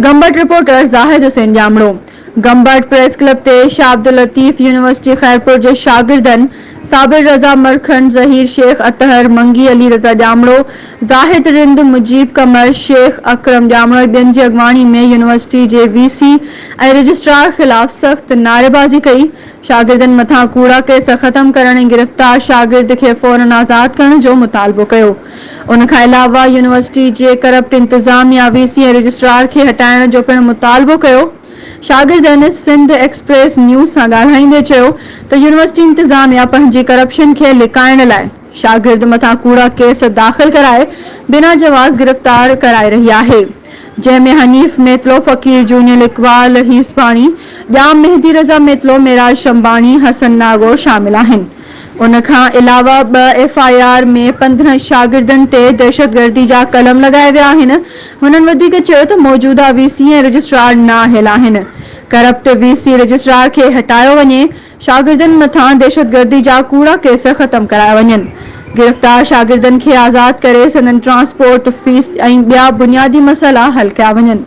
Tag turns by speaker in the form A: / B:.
A: Gambat, reporter, Zahid Hussain Jamro, Gambat press club تي Shah Abdul Latif university Khairpur جي شاگردن صابر رضا مرکنڊ، ظهير شيخ، اطهر منگي، علي رضا ڄامڙو، زاهد رند، مجيب قمر، شيخ اڪرم ڄامڙو ۽ ٻين جي اڳواڻي ۾ يونيورسٽي جي وي سي ۽ رجسٽرار خلاف سخت نعريبازي ڪئي، شاگردن مٿان ڪوڙا ڪيس ختم ڪرڻ ۽ گرفتار شاگرد کي فورن آزاد ڪرڻ جو مطالبو ڪيو. ان کان علاوه يونيورسٽي جي ڪرپٽ انتظاميا وي سي ۽ رجسٽرار کي هٽائڻ جو پڻ مطالبو ڪيو. شاگردن سنڌ ايڪسپريس نيوز سان ڳالهائيندي چيو ته يونيورسٽي انتظاميا پنهنجي ڪرپشن کي لڪائڻ لاء شاگرد مٿان ڪوڙا ڪيس داخل ڪرائي بنا جواز گرفتار ڪرائي رهي آهي جنهن ۾ حنيف ميتلو، فقير جونيل اقبال هيسباڻي، ڄام مهدي رضا ميتلو، معراج شنباڻي، حسن ناگور شامل آهن. ان کان علاوه ٻه ايف I R ۾ 15 شاگردن تي دهشتگردي جا قلم لڳايا ويا آهن. هنن وڌيڪ چيو ته موجوده وي سي ۽ رجسٽرار نااهل آهن. ڪرپٽ وي سي رجسٽرار کي هٽايو وڃي، شاگردن مٿان دهشتگردي جا ڪوڙا ڪيس ختم ڪرايا وڃن، گرفتار شاگردن کي آزاد ڪري سندن ٽرانسپورٽ فيس ۽ ٻيا بنيادي مسئلا حل ڪيا وڃن.